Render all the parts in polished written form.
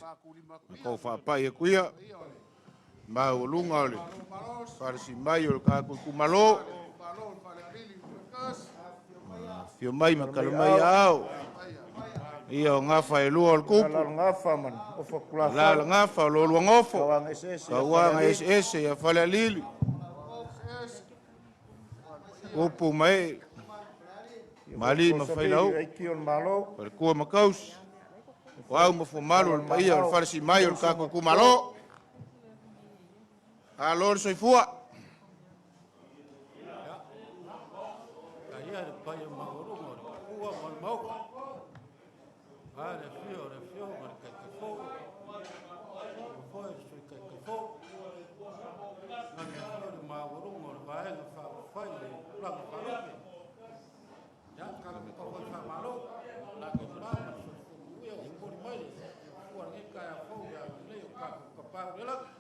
Matou faapai atu ia, maualuga o le falesimai o le tatou itumalo. Afio mai ma tala mai aao, ia o gafa e lua o le tupu, la gafa o lo oulua nofo, tauaga eseese ia Falealili, upu mae mali ma failau, faletua ma tausi, o au ma fuamalu o le paia o le falesimai o le tatou itumalo. Malo le soifua. Ia le paia maualuga o le Tupua ma le Maota, a le afio o le Afioga i le Taitaifono, foi le Sui Taitaifono, le afio le maualuga o le Vaega Faaupufai i le Tulaga Faalupe. Ia, tatou tau foi faamalo, lagi e mama le soifua manuia ua momoli mai le Nofoa i lenei taeao fou i le agalelei o tatou Tapaau i le Lagi.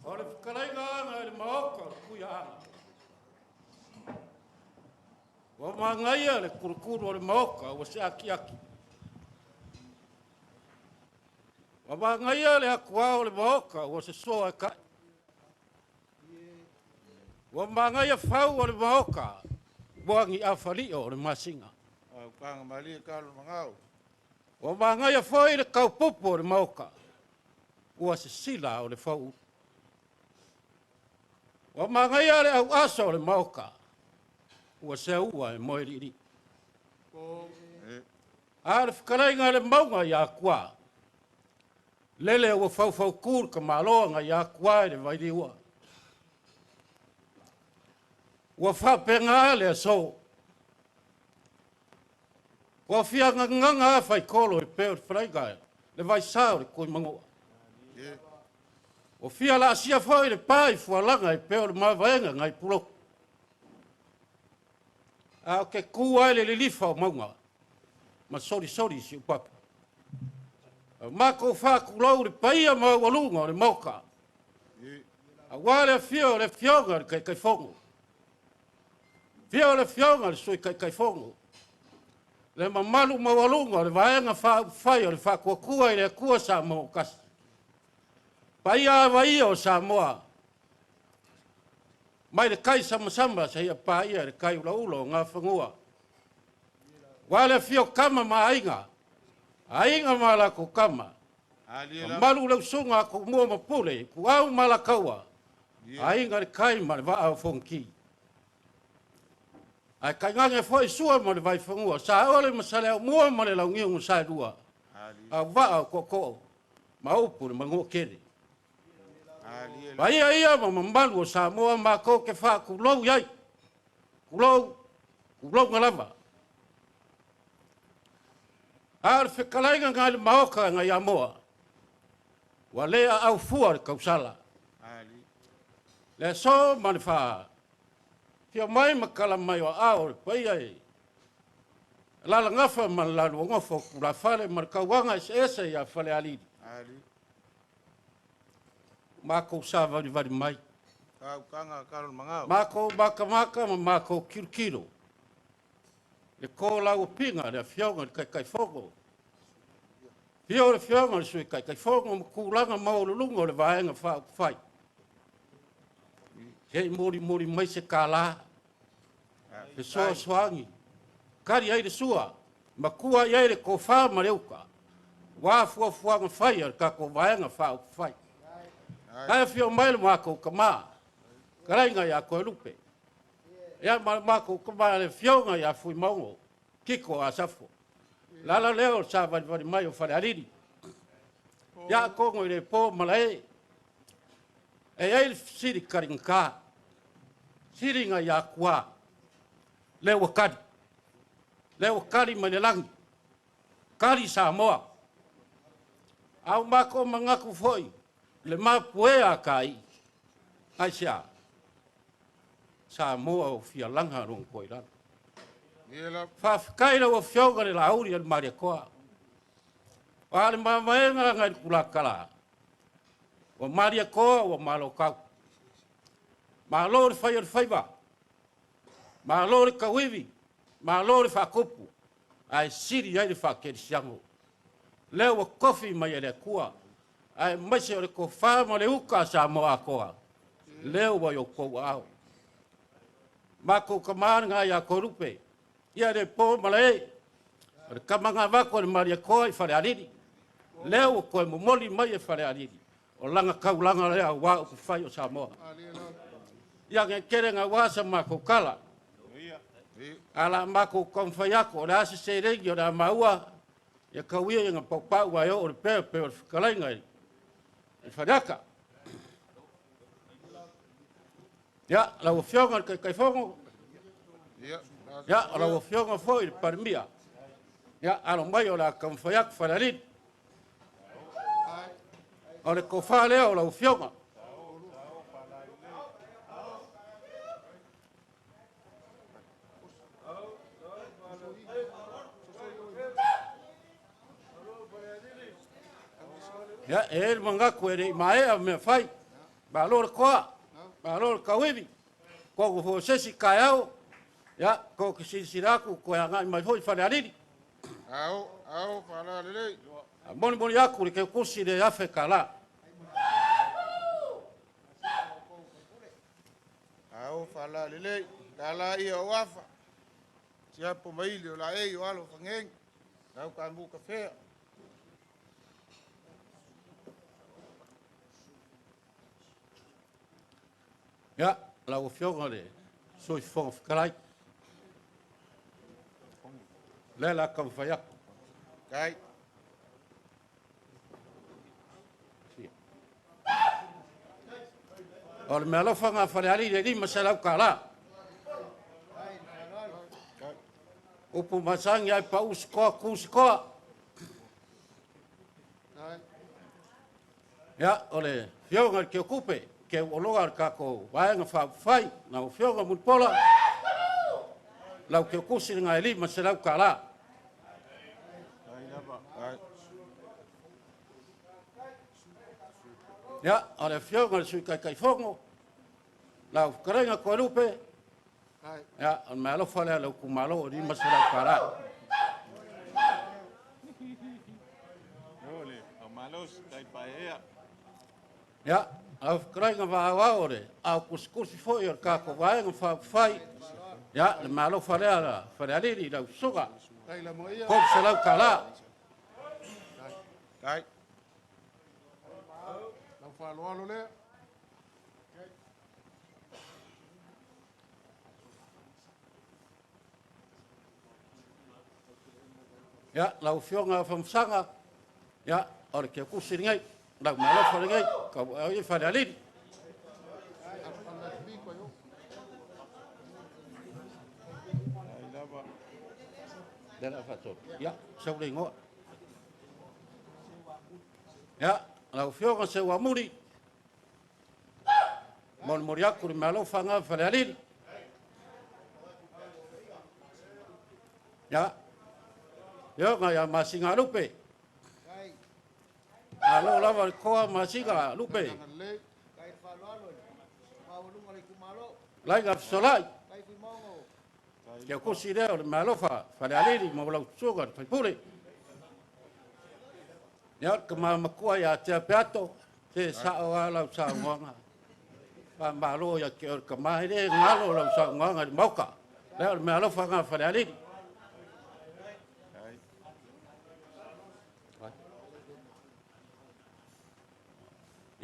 O le fetalaiga aga i le Maota o le Tuiaana, ua manaia le tulutulu o le Maota ua se atiati. Ua manaia le atuao o le Maota ua sosoa e tai. Ua manaia fau o le Maota ua ni afalio o le masina. Ua manaia foi le taupupu o le Maota ua sisila o le fauulu. Ua manaia le auaso o le Maota ua seua e moe liilii. A o le fetalaiga i le mauga ia Atua, lele ua faufautu le tamaloa nai Atua i le vailiua. Ua faapena le aso. Ua fia gagaga a faitolo e pei o le fetalaiga le Vaisao le Tuimanoa. Ua fia laasia foi le pa i fualaga e pei o le mavaega nai Pulotu. Ae ou te tu lava i le lilifa o mauga ma solisoli siupapa. Matou faatulou le paia maualuga o le Maota, aua le afio o le Afioga i le Taitaifono, afio le Afioga i le Sui Taitaifono, le mamalu maualuga o le Vaega Faaupufai o le Faatuatua i le Atua Samoa ua Tasi. Paia lava ia o Samoa, mai le taisamasama seia paia le taiulaula o Nafanua. Aua le afio o Tama ma Aiga, Aiga ma latou Tama, mamalu le usuga a Tumua ma Pule, Ituau ma Alataua, Aiga i le Tai ma le Vaa o Fonoti. Ae tainane foi Sua ma le Vaifanua, Saole ma Saleaaumua ma le Launiu na Saelua, auvaa o Tootoo ma upu i le Manuatele. Paia ia ma mamalu o Samoa matou te faatulou i ai, tulou, tulouna lava. A o le fetalaiga nai le Maota nai Amoa, ua le aau fua le tausala. Le aso ma le fia mai ma tala mai o aao o le paia e Alalagafa ma le lalua nofo o tulafale ma le tauaga eseese ia Falealili. Matou savalivali mai. Matou matamata ma matou tilotilo le tolauapiga a le Afioga i le Taitaifono, afio le Afioga i le Sui Taitaifono ma tulaga maualuluga o le Vaega Faaupufai. Se i molimoli mai se tala, fesoasoani, tali ai le sua. Matua i ai le tofa ma le uta, ua fuafuaga fai a le tatou Vaega Faaupufai. Ae afio mai le matou tama, fetalaiga ia Toelupe, ia ma le matou tama le Afioga ia Fuimaono Tito Asafo. O le ala lea o le savalivali mai o Falealili. Ia atonu e le po malae, e i ai le fesili taligata, sili nai atua, lea ua tali, lea ua tali mai le lagi, tali Samoa. A ua matou manatu foi i le mapue a Tai, aisea? Samoa ua fia laga lona toa i lalo. Faafetai i lau Afioga i le Laauli ma le Malietoa, o a le mavaega nai le tulata, ua Malietoa ua Malotau, malo le fai o le faiva, malo le tauivi, malo le faatupu, ae sili ai le faakerisiano. Lea ua tofi mai e le Atua, aemaise o le tofa ma le uta a Samoa atoa, lea ua i outou aao. Matou tama lena ia Toelupe, ia e le po malae, o le tama na avatu e le Malietoa i Falealili, lea ua toe momoli mai e Falealili, o lana taulaga lea aua upufai o Samoa. Ia ne i tele naua sa matou tala, ae o le a matou taumafai atu, o le a se seleni o le a maua, ia tau ia ina paupau ae oo i le pea e pei o le fetalaiga i le Faleata. Ia, lau Afioga i le Taitaifono, ia, o lau Afioga foi i le Palemia, ia, alo mai o le a taumafai atu Falealili. O le tofa lea o lau Afioga. Ia, e i ai le manatu e le i maea mea fai, malo le toa, malo le tauivi, atonu foi o se isi taeao, ia, tou te silasila atu toe agai mai foi Falealili. Ao, ao, faalalelei. Molimoli atu le teutusi le $1,000. Ao, faalalelei. Tala ia o afa. Siapo maili o laei o alo fagegi. Lau kamu kafea. Ia, lau Afioga i le Sui Fofoga Fetalai, lea o le a taumafai atu. Tai. O le meaalofa lena a Falealili e $500. Upu masani lava e pau se toa, tu se toa. Ia, o le Afioga i le Teutupe, teu oloa a le tatou Vaega Faaupufai, lau Afioga Mulipola, lau teutusi lena e $500. Tai. Ia, o le Afioga i le Sui Taitaifono, lau fetalaiga Toelupe, ia, o le meaalofa lea a lou itumalo e $500. Ia, lau fetalaiga Vaaoao o le ao tusitusi foi o le tatou Vaega Faaupufai, ia, le meaalofa lea a Falealili i lau susuga, $300. Tai. Lau faaaloalo lea. Ia, lau Afioga Afamasaga, ia, o le teutusi lenei, lau meaalofa lenei, tau i Falealili. Lea la faatolu. Ia, sau le igoa. Ia, lau Afioga Seuamuli, molimoli atu le meaalofa lena Falealili. Ia, Afioga ia Masina Lupe, malo lava le toa Masina Lupe. Laiga Fesolai, teutusi lea o le meaalofa Falealili mo lau susuga i le faipule. Ia, le tama matua ia Tea Peato, se sao lava lau saunoaga. Faamalo ia te oe le tama, e le galo lau saunoaga i le Maota. Lea o le meaalofa lena a Falealili.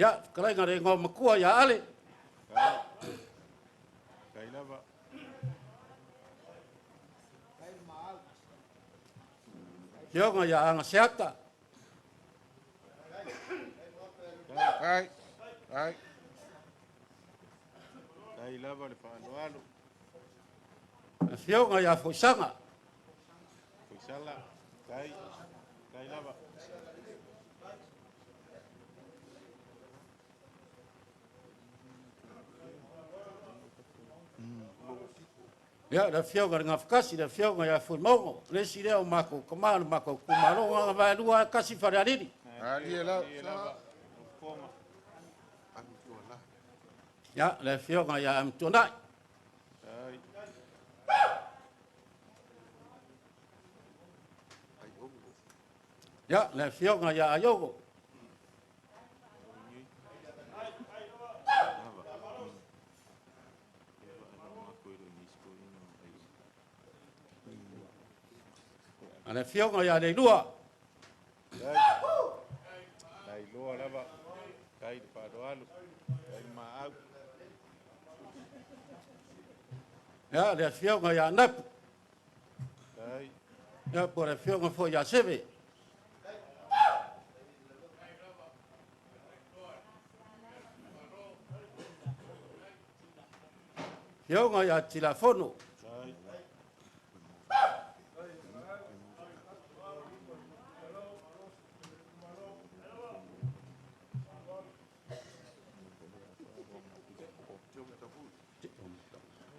Ia, fetalaiga le igoa matua ia Ale. Afioga ia Agaseata. Afioga ia Foisaga. Ia, le afioga i le Gafatasi, le afioga ia Fuimaono, le isi lea o matou tama o le matou itumalo, Gagavaelua 1 Falealili. Ia, le afioga ia Amituanai. Ia, le afioga ia Aiogo. A le afioga ia Leilua. Ia, le afioga ia Napu. Ia, po o le afioga foi ia Seve. Afioga ia Tilafono.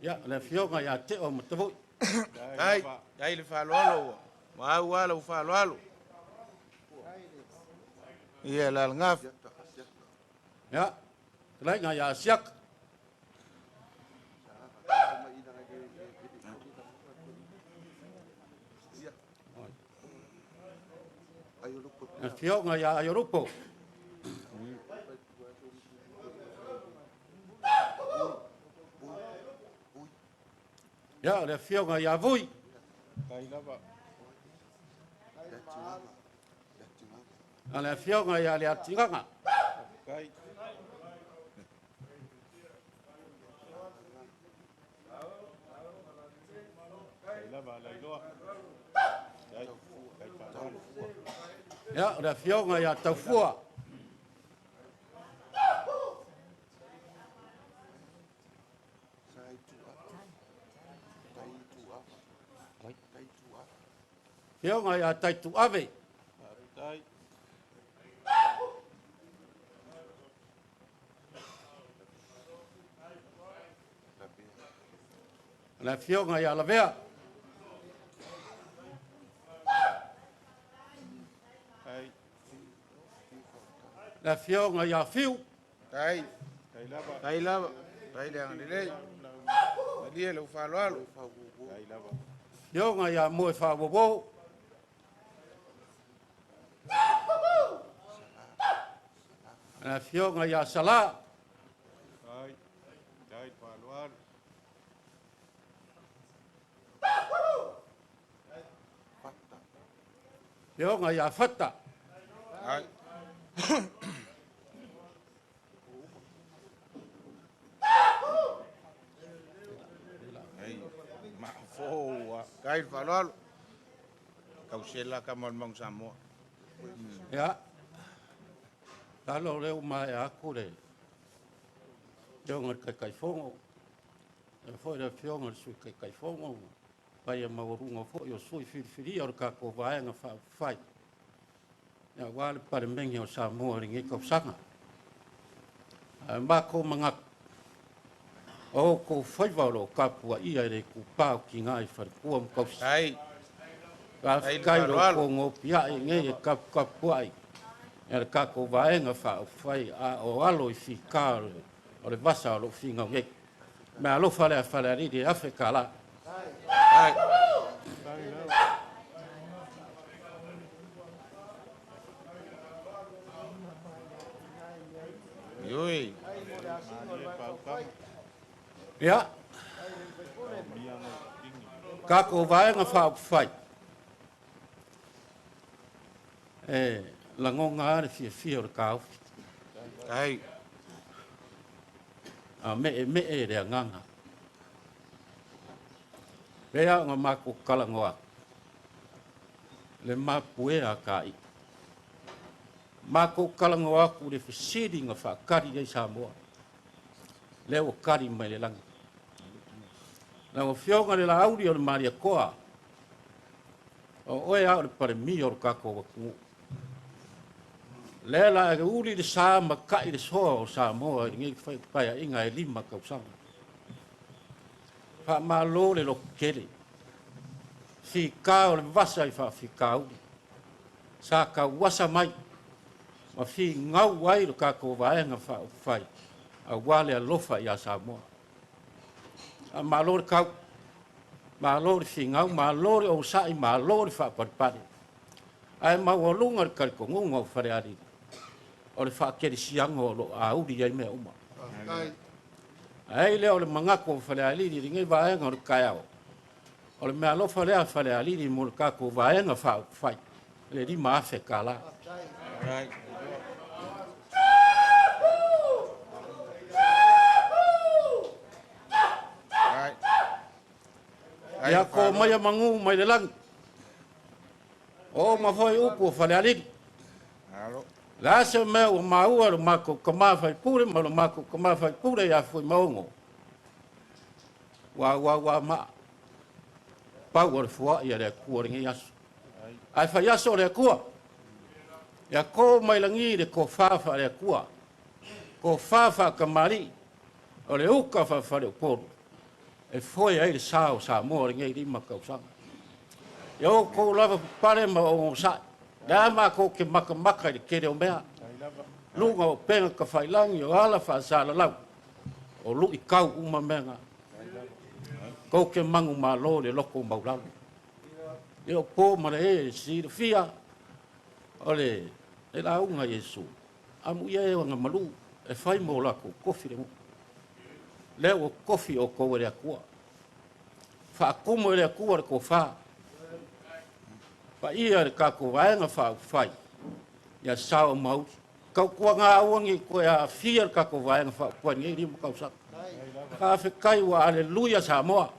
Ia, le afioga ia Teo Matavui. Ai, ai le faaaloalo ua maau lava lau faaaloalo. Ia le alagafa. Ia, fetalaiga ia Asiata. Afioga ia Aiorupo. Ia, le afioga ia Vui. A le afioga ia Leatigaga. Ia, o le afioga ia Taufua. Afioga ia Taituave. Le afioga ia Lavea. Le afioga ia Fiu. Tai. Tai lava. Tai le agalelei. Malie lau faaaloalo. Afioga ia Moe Faawowo. Le afioga ia Salā. Afioga ia Fata. Ai. Ai, mafoua. Tai le faaaloalo. Tausela ka mo le Mauga Samoa. Ia, lalo lea ua maea atu le afioga i le Taitaifono, faapea foi le afioga i le Sui Taitaifono, paia maualuga foi o sui filifilia o le tatou Vaega Faaupufai, aua le Palemene o Samoa i lenei tausaga. Ae matou manatu, o outou faiva o lo o tapuaia e le itupa o tina i faletua ma tausi. Tai. Faafetai i lo outou nopiai nei e taputapuai e le tatou Vaega Faaupufai a o alo i fita o le vasa o lo o finau nei. Mea alofa lea Falealili e $1,000. Tai. Ioe. Ia, tatou Vaega Faaupufai, e lagona lava le fiafia o le taofi. A meemee le agaga. Pei lava ona matou talanoa atu, le mapuea a Kaii. Matou talanoa atu i le fesili na faatali ai Samoa, lea ua tali mai le lagi. Lau Afioga i le Laauli o le Malietoa, o oe lava o le Palemia o le tatou atunuu. Lea la e uli le sa ma tai le soa o Samoa i lenei paeaiga e 5 tausaga. Faamalo le lototele, fita o le vasa i faafitauli, sa tauasa mai ma finau ai le tatou Vaega Faaupufai aua le alofa ia Samoa. Faamalo le tau, malo le finau, malo le onosai, malo le faapalepale. Ae maualuga le talitonuga o Falealili, o le faakerisiano o lo o auli ai mea uma. Ae i ai lea o le manatu o Falealili i lenei vaega o le taeao, o le meaalofa lea a Falealili mo le tatou Vaega Faaupufai, le $5,000. Ia to maia manu mai le lagi, o uma foi upu o Falealili. Le a se mea ua maua e lo matou tama faipule ma lo matou tama faipule ia Fuimaono, ua auau lava maa, pau o le foai a le Atua i lenei aso. Ae fai aso o le Atua, ia to mai lagi le tofa faale-Atua, tofa faatamalii, o le uta faafaleupolu, e foe ai le sa o Samoa i lenei 5 tausaga. Ia outou lava papale ma onosai, o lea matou te matamata i le tele o mea, luga o upega tafailagi o ala faasalalau, o luitau uma mea na. Tou te manumalo i le loto maualalo. E le o po ma le e silafia, o le lauga a Iesu, amuia e na malu e fai ma o latou tofi le nuu. Lea ua tofi outou e le Atua. Faatumu e le Atua le tofa. Paia i le tatou Vaega Faaupufai, ia sao ma uli. Tautuana aua ne i toe aafia le tatou Vaega Faaupufai i lenei 5 tausaga. Faafetai ua aleluia Samoa.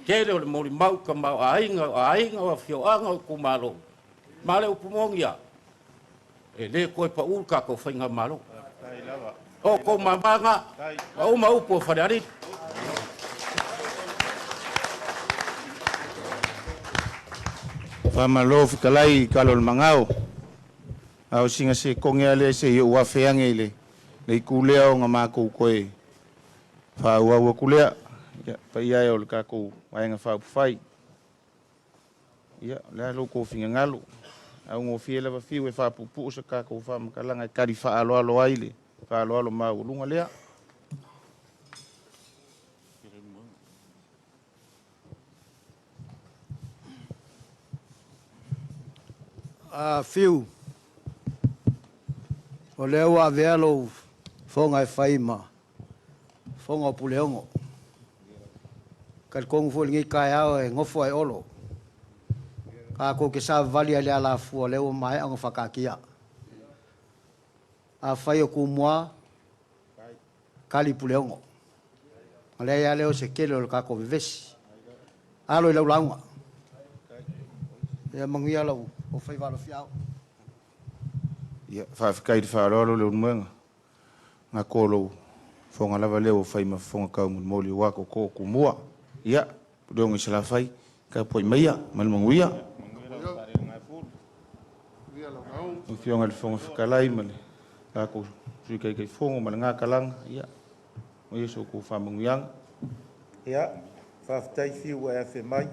Tele o le molimau tamaoaiga o aiga, o afioaga, o itumalo. Ma le upu moni lava, e le toe pau le tatou faigamalo. O outou mama na, ua uma upu o Falealili. Faamalo fetalai i talo o le magao. A o sina sekone lava lea se i ou afe ane i le itu lea ona matou toe faaauau atu lea. Ia, paia e o le tatou Vaega Faaupufai. Ia, o le a lo outou finagalo? E augofie lava Fiu e faapuupuu se tatou faamatalaga e tali faaaloalo ai le faaaloalo maualuga lea. Fiu, o lea ua avea lou fofoga e fai ma fofoga o Puleono. Talitonu foi i lenei taeao e nofo ae Olo. Tatou te savavali i le alafua o lea ua maea ona faataatia. Afai o Tumua, tali Puleono. Ona leai lava lea o se tele o le tatou vevesi. Alo i lau lauga. Ia manuia lau faiva alofiaao. Ia, faafetai i le faaaloalo le ulumoega. Gatoa o lou fofoga lava lea ua fai ma fofoga taumolimoli ua toto Tumua. Ia, Puleono i Salafai, tapuai maia ma le manuia. Lau Afioga i le Fofoga Fetalai ma le tatou Sui Taitaifono ma lena talaga, ia, maia so outou faamanuiaga. Ia, faafetai Fiu ua e afe mai,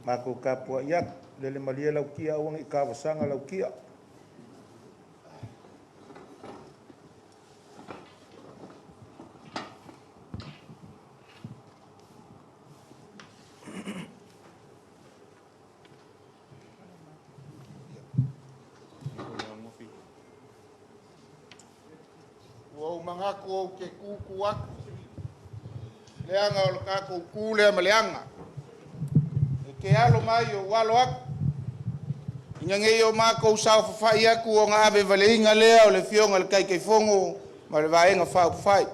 matou tapuai atu, lele malie lau tia aua ne i tavasaga lau tia. Ua ou manatu ou te tutu atu, leaga o le tatou tu lea ma le aga. E te alo mai ou alo atu. Ina nei o makou saofafai atu ona ave valeiga lea o le Afioga i le Taitaifono ma le Vaega Faaupufai.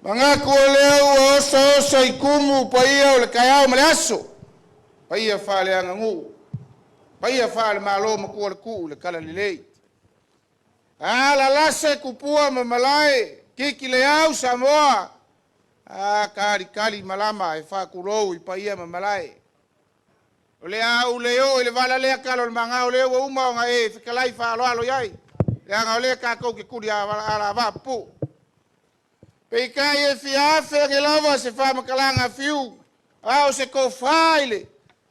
Manatu o lea ua osaosa i tumu paia o le taeao ma le aso, paia faaleaganuu, paia faale-Malo matua le tuu i le talalelei. Alalase tupua ma malae, tiki le au Samoa, a talitali malama e faatulou i paia ma malae. O le a ou le oo i le vala lea tala o le magao lea ua uma ona e fetalai faaaloalo i ai, leaga o lea tatou te tuli alavaa pupuu. Peitai e fia afe ane lava se faamatalaga fiu, a o se tofa i le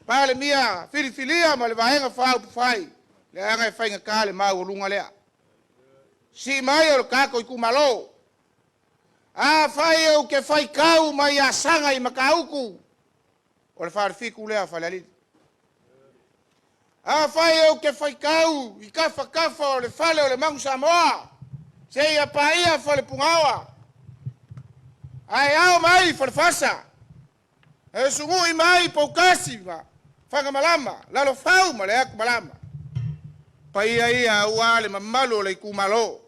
Palemia filifilia ma le Vaega Faaupufai, leaga e faigata le maualuga lea. Sii mai o le tatou itumalo. Afai ou te faitau mai Asaga i Matautu, o le falefitu lea a Falealili. Afai ou te faitau i tafatafa o le fale o le Manu Samoa, seia paia Falepunaoa, ae ao mai Falefasa, e sugui mai Poutasi ma Fagamalama, Lalofau ma le Atumalama. Paia ia aua le mamalu o le itumalo.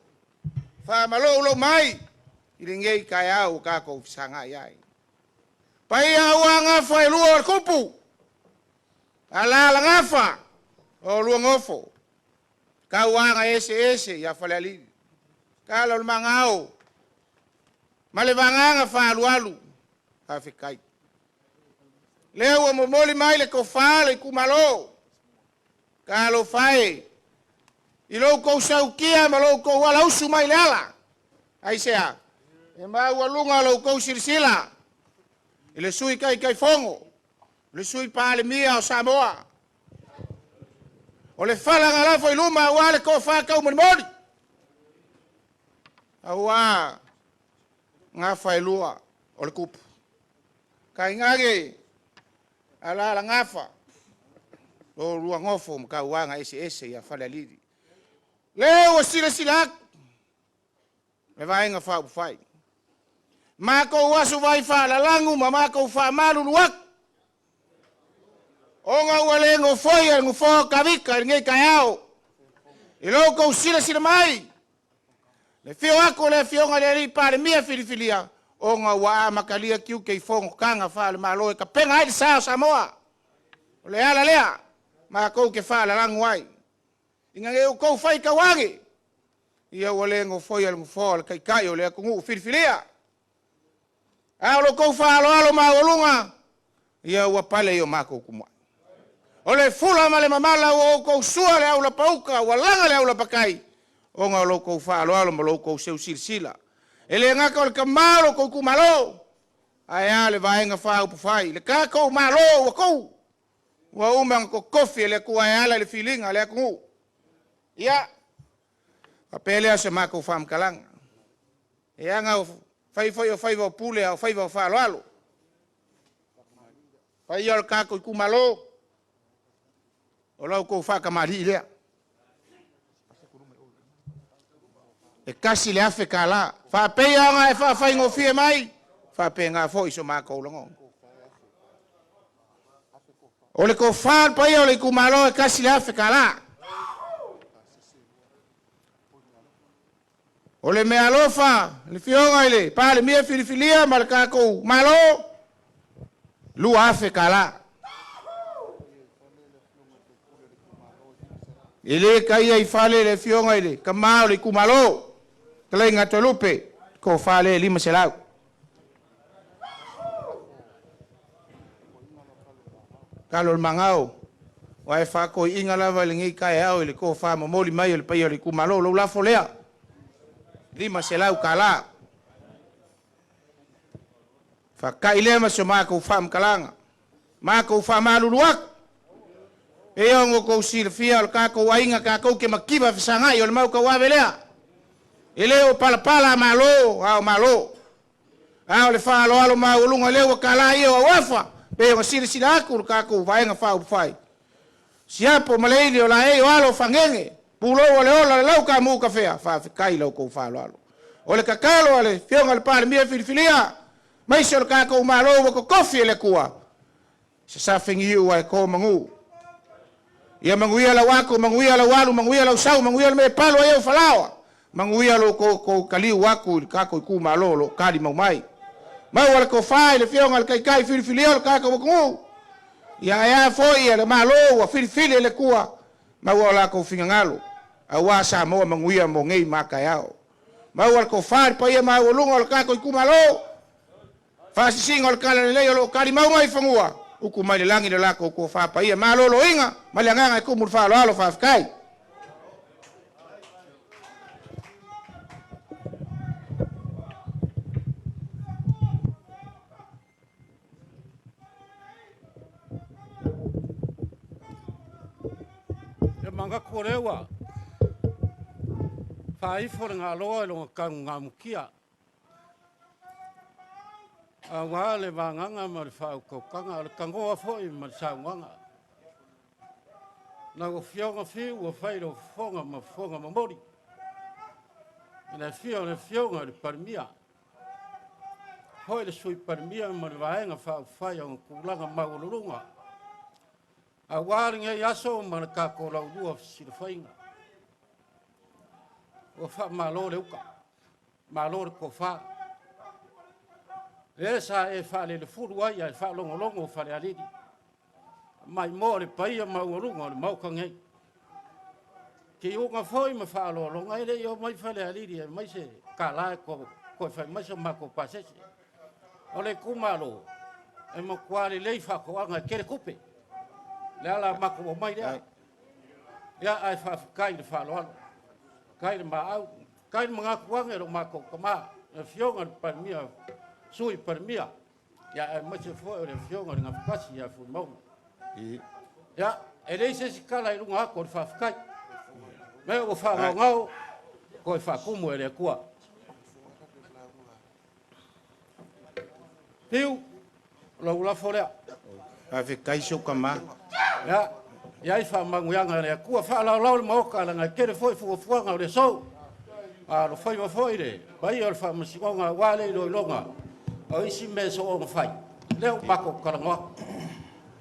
Faamalo lou mai i lenei taeao ua tatou fesagai ai. Paia aua gafa e lua o le tupu, alala gafa o lua nofo, tauaga eseese ia Falealili. Tala o le magao ma le vagaga faaalualu, faafetai. Lea ua momoli mai le tofa le itumalo, talofa e i lo outou sautia ma lo outou alausu mai le ala. Aisea? E maualuga lo outou silasila i le Sui Taitaifono, le Sui Palemia o Samoa. O le fala na lafo i luma aua le tofa taumolimoli, aua gafa e lua o le tupu. Tainane alala gafa o lua nofo ma tauaga eseese ia Falealili. Lea ua silasila atu le Vaega Faaupufai. Matou aso vai faalalagu ma matou faamalulu atu, ona ua le nofoia le nofoa o Tavita i lenei taeao. I lo outou silasila mai, le afio atu o le Afioga i le Alii Palemia filifilia, ona ua amatalia tiute i fonotaga faale-Malo e tapena ai le sa o Samoa. O le ala lea matou te faalalagu ai. Ina ne i outou faitau ane, ia ua le nofoia le nofoa o le Taitai o le atunuu filifilia. A o lo outou faaaloalo maualuga, ia ua pale i o matou tumuai. O le fula ma le mamala ua outou sua le aulapauta, ua laga le aulapatai, ona o lo outou faaaloalo ma lo outou seusilasila. E le gata o le tama o lo outou itumalo, ae a le Vaega Faaupufai, le tatou Malo ua tuu, ua uma ona totofi e le Atua e ala i le filiga a le atunuu. Ia, faapea lea se matou faamatalaga. E aga fai foi o faiva o pule a o faiva o faaaloalo. Paia o le tatou itumalo, o la outou faatamalii lea. E $1,000. Faapeia ona e faafaigofie mai, faapena foi so matou lagona. O le tofa le paia o le itumalo e $1,000. O le mea alofa, le Afioga i le Palemia filifilia ma le tatou Malo, $2,000. E le taia i fale le Afioga i le tama o le itumalo, Talaiga Toelupe, tofa le 500. Talo o le magao, ua e faatoiina lava i lenei taeao i le tofa momoli mai o le paia o le itumalo. Lou lafo lea, $500. Fatai lea ma se matou faamatalaga. Matou faamalulu atu. E ona outou silafia o le tatou aiga tatou te mativa fesagai o le mau tauave lea. E le o palapala malo a o malo. A o le faaaloalo maualuga lea ua tala ia o auafa, pe ona silasila atu le tatou Vaega Faaupufai. Siapo ma le ili o laei o alo o fagege, pulou o le ola le lau tamu kafea, faafetai i la outou faaaloalo. O le tatalo a le Afioga i le Palemia filifilia, maise o le tatou Malo ua totofi e le Atua. Sasafegiu ae ko magu. Ia manuia lau ako, manuia lau alu, manuia lau sau, manuia le mea e palo ai au falaoa. Manuia lo kou kaliu aku i le kako i ku malo lo kali mau mai. Maua le tofa i le Afioga i le Taitai filifilia o le tatou atunuu. Ia ae a foi le Malo ua filifili e le Atua, maua o latou finagalo, aua Samoa manuia mo nei ma a taeao. Maua le tofa i le paia maualuga o le tatou itumalo, faasisiga o le talalelei o lo o talimau mai i fanua, utu mai le lagi le latou tofa paia maloloina ma le agaga e tumu i le faaaloalo. Faafetai. E manatu o lea ua faaifo le galoa i lona tagugamutia, aua le vagaga ma le faautautaga, o le tanoa foi ma le saunoaga. Lau Afioga Fiu ua fai lou fofoga ma fofoga momoli i le afio o le Afioga i le Palemia, foi le Sui Palemia ma le Vaega Faaupufai o ona tulaga maualuluga, aua lenei aso ma le tatou laulua fesilafaiga. Ua faamalo le uta, malo le tofa. Le sa e faalelefulu ai ae faalogologo Falealili, maimoa le paia maualuga o le Maota nei. Tiuga foi ma faaaloaloga e le i omai Falealili e aumai se tala e toe fai mai so matou pasese. O le itumalo, e matua lelei faatoaga e tele tupe. Le ala matou omai lea. Ia, ae faafetai i le faaaloalo, faafetai i le maau, faafetai i le manatu ane o lo matou tama, le Afioga i le Palemia, Sui Palemia, ia aemaise foi o le Afioga i le Gafatasi ia Fuimaono. Ia, e leai se isi tala i luga atu o le faafetai. Mea ua faagaogao, toe faatumu e le Atua. Fiu, o lau lafo lea. Faafetai si ou tama. Ia, i ai faamanuiaga a le Atua, faalaolao le Maota, leaga e tele foi fuafuaga o le aso. A alofaiva foi le paia o le Faamasinoga aua le iloiloga o isi mea soona fai, lea ua matou talanoa atu.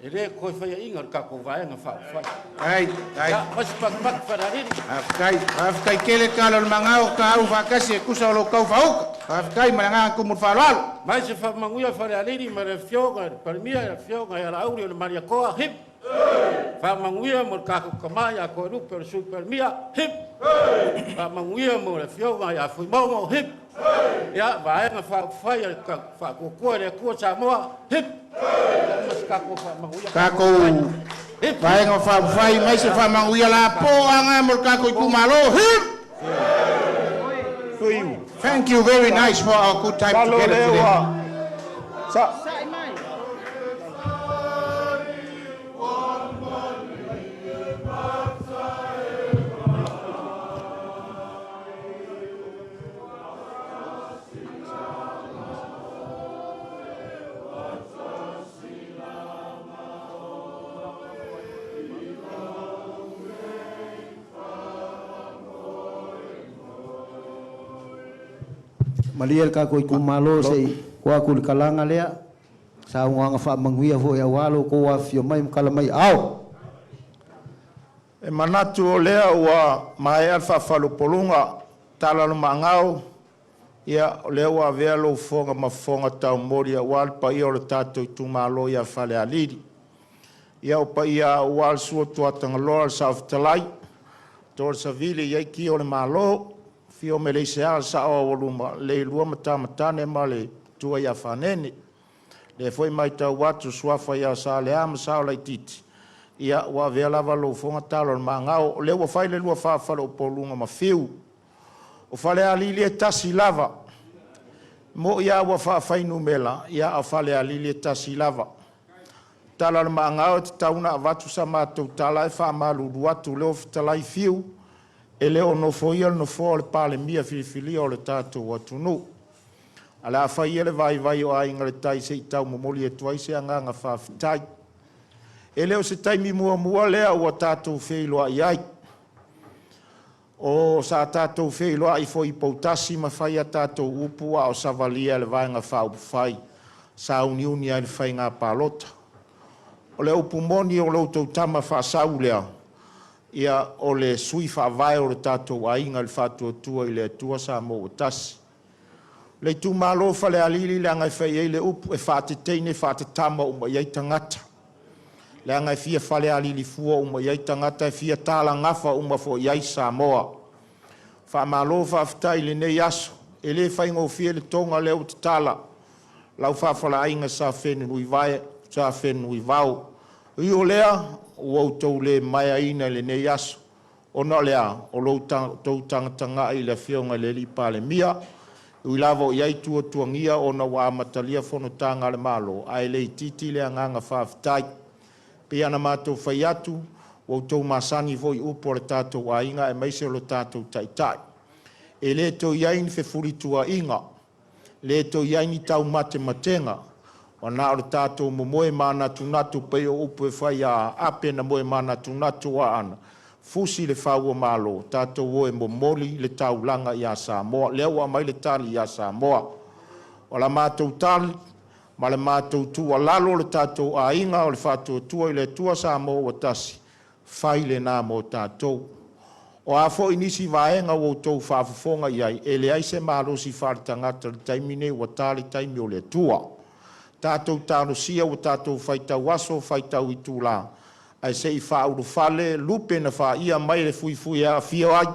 E le toe faiaina le tatou Vaega Faaupufai. Ai, ai. Ia, fai se patupatu Falealili. Faafetai, faafetai tele tala o le magao taau faatasi e tusa o lou tau faauta. Faafetai ma le agaga tumu i le faaaloalo. Mai se faamanuia Falealili ma le Afioga i le Palemia, le Afioga ia Laauli o le Malietoa, hip! Faamanuia mo le tatou tama ia Toelupe o le Sui Palemia, hip! Faamanuia mo le Afioga ia Fuimaono, hip! Ia, Vaega Faaupufai a le Faatuatua i le Atua Samoa, hip! Ma se tatou faamanuia. Tatou Hip! Vaega Faaupufai mai se faamanuia lapo aga mo le tatou itumalo. Hip! Fiu. Thank you very nice for our good time Malo together lea today. ua sa Malie le tatou itumalo se i tuu atu i le talaga lea, saunoaga faamanuia foi aua lo outou afifio mai ma tala mai aao. E manatu o lea ua maea le faafalupoluga tala o le maagao. Ia, o lea ua avea lou fofoga ma fofoga taumoli aua le paia o le tatou itumalo ia Falealili. Ia, o paia aua le susu o Tuatagaloa le Saofetalai, to le savili i ai kia o le Malo, afio Meleisea le Sao Aualuma, Leilua ma Tamatane ma le Matua ia Fanene. Lea foi matau atu suafa ia Salea ma Saolaititi, ia ua avea lava lou fofoga talo o le maagao. O lea ua fai le lua faafaleupoluga ma Fiu. O Falealili e tasi lava, mo'i a ua faafuainumera, ia a o Falealili e tasi lava. Tala o le maagao e tatau ona avatu sa matou tala ae faamalulu atu, lea ua fetalai Fiu e le o nofoia le nofoa o le Palemia filifilia o le tatou atunuu. Ae o le a fai ia le vaivai o Aiga i le Tai se i taumomoli atu ai se agaga faafetai. E le o se taimi muamua lea ua tatou feiloai ai, o sa tatou feiloai foi i Poutasi ma fai a tatou upu a o savalia e le Vaega Faaupufai sauniuni ai i le faiga palota. O le upu moni o lo outou tama faasau lea, ia o le sui faavae o le tatou aiga i le Faatuatua i le Atua Samoa ua Tasi. Le itumalo Falealili leaga e fai i ai le upu, e faateteine faatatama uma i ai tagata, leaga e fia falealili fua uma i ai tagata, e fia talagafa uma foi i ai Samoa. Faamalo faafetai i lenei aso, e le faigofie le toga lea ua tatala, lau faafalaaiga sa Fenunuivao. E ui o lea, ua outou le maea i lenei aso, ona o le a? O lo outou tagatagai i le Afioga i le Palemia, e ui lava o i ai tuatuagia ona ua amatalia fonotaga a le Malo, ae le itiiti le agaga faafetai. E pei lava ona matou fai atu, ua outou masani foi i upu a le tatou aiga aemaise o le tatou Taitai. E le toe i ai ni fefulituaiga, le toe i ai ni taumatematega, ua na o le tatou momoe manatunatu pei o upu e fai ia Ape na moe manatunatu Aana, fusi le fau o Malo, tatou o e momoli le taulaga ia Samoa. O lea ua aumai le tali ia Samoa. O la matou tali ma le matou tuualalo i le tatou aiga o le Faatuatua i le Atua Samoa ua Tasi, fai lena mo tatou. O a foi nisi vaega ua outou faafofoga i ai, e leai se malosi faaletagata i le taimi lenei, ua ta le taimi o le Atua. Tatou talosia ua tatou faitau aso faitau itula, ae se i faaulufale lupe na faia mai le fuifui e aafia ai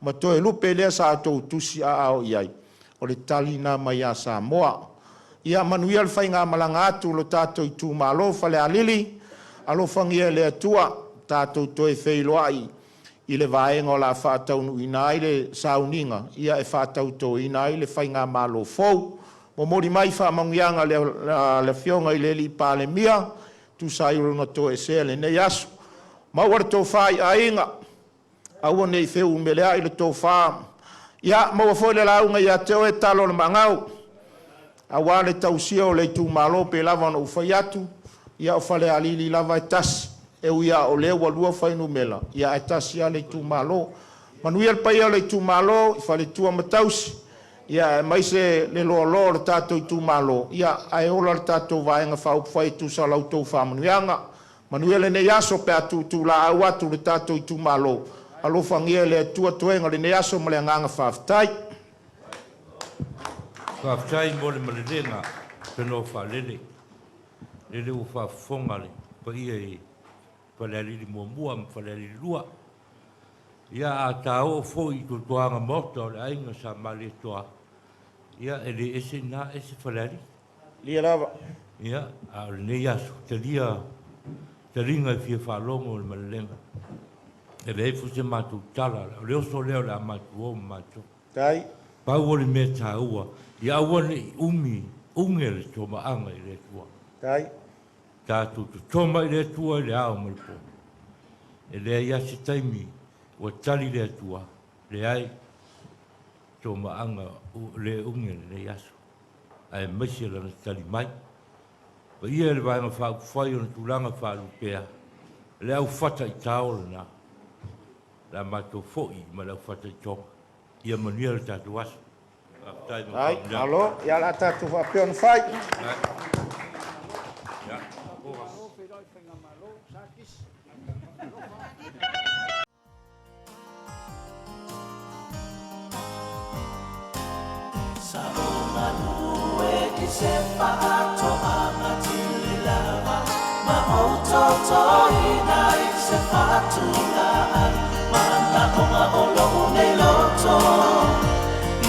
ma toe lupe lea sa outou tusiaao i ai, o le tali lena mai ia Samoa. Ia manuia le faigamalaga atu a lo tatou itumalo Falealili, alofagia e le Atua tatou toe feiloai i le vaega o le a faataunuuina ai le sauniga e faatautoina ai le faigamalo fou. Momoli mai faamanuiaga a le Afioga i le Palemia e tusa ai o lona toesea i lenei aso. Maua le tofa i aiga, aua ne i feumeleai le tofa, ia maua foi le lauga ia te oe talo o le Maagau aua le tausia o le itumalo pei lava ona ou fai atu, ia o Falealili lava e tasi, e ui lava o lea ua lua fuainumera, ae tasi lava le itumalo. Manuia le paia o le itumalo i faletua ma tausi, aemaise le loaloa o le tatou itumalo, ae ola le tatou Vaega Faaupufai e tusa o la outou faamanuiaga. Manuia lenei aso pe a tuutuulaau atu le tatou itumalo, alofagia e le Atua toega o lenei aso ma le agaga faafetai. Faafetai mo le malelega tanoa faalele, lele ua faafofoga le paia i Falealili 1 ma Falealili 2. Ia a ta oo foi i tuatuaga maota o le aiga Sa Malietoa, ia e le ese i ina ese Falealili. Lia lava. Ia, a o lenei aso, talia taliga e fia faalogo i le malelega. E leai foi se matou tala, o le oso lea o le a matou o ma matou. Tai. Pau o le mea taua, ia aua ne i umi, uge le tomaaga i le Atua. Tai. Tatou totoma i le Atua i le ao ma le po. E leai lava se taimi ua tali le Atua, leai, tomaaga le uge lenei aso, aemaise lana tali mai. Paia i le Vaega Faaupufai i ona tulaga faalupea, le aufataitao lena, le a matou foi ma le aufataitoga. Ia manuia le tatou aso. Faafetai mo Ai, faamanuiaga. Malo, ia o le a tatou faapea ona fai. Sa ou galue i se faatoaga tililava ma ou totoina i se fatulaa manaoga o lou nei loto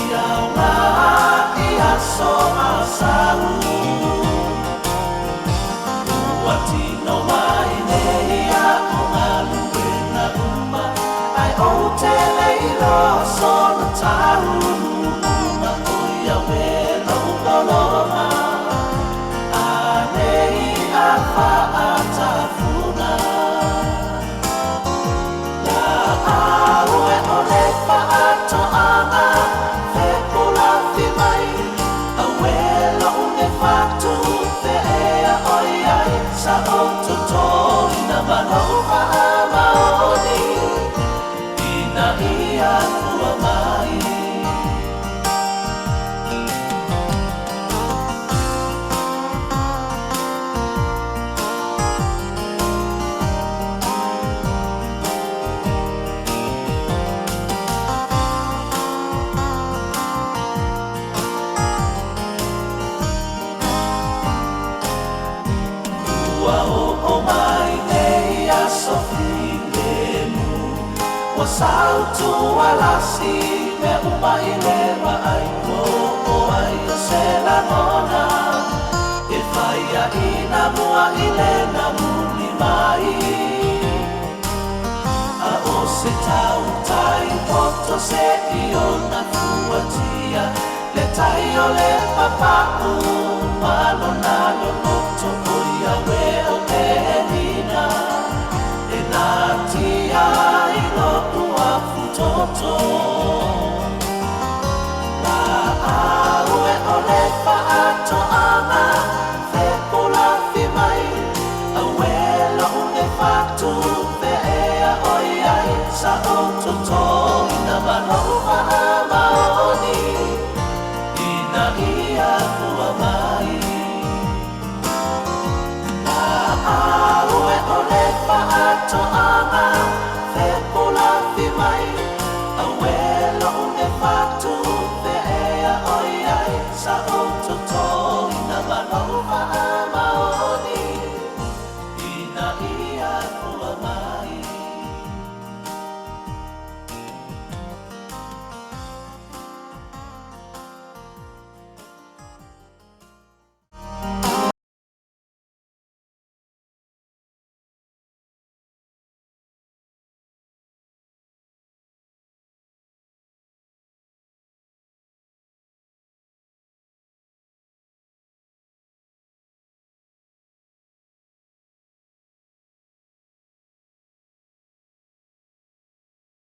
ia aoga i aso a sau. Ua tino mai nei au galuega uma ae ou te le iloa sona taunuuga o ia welo loloma anei a faatafuna la au e o le faatoaga fepulafi mai auelo une fatu feea oi ai sa ou totoina ma lou faamaoni ina ia fua. Ua oo mai nei aso filemu, Ua sautualasi mea uma i le vaai. O ai o se lagona e faia ina mua i le namuli mai, A o se tautai poto se i ona fuatia le tai o le papau ma lona.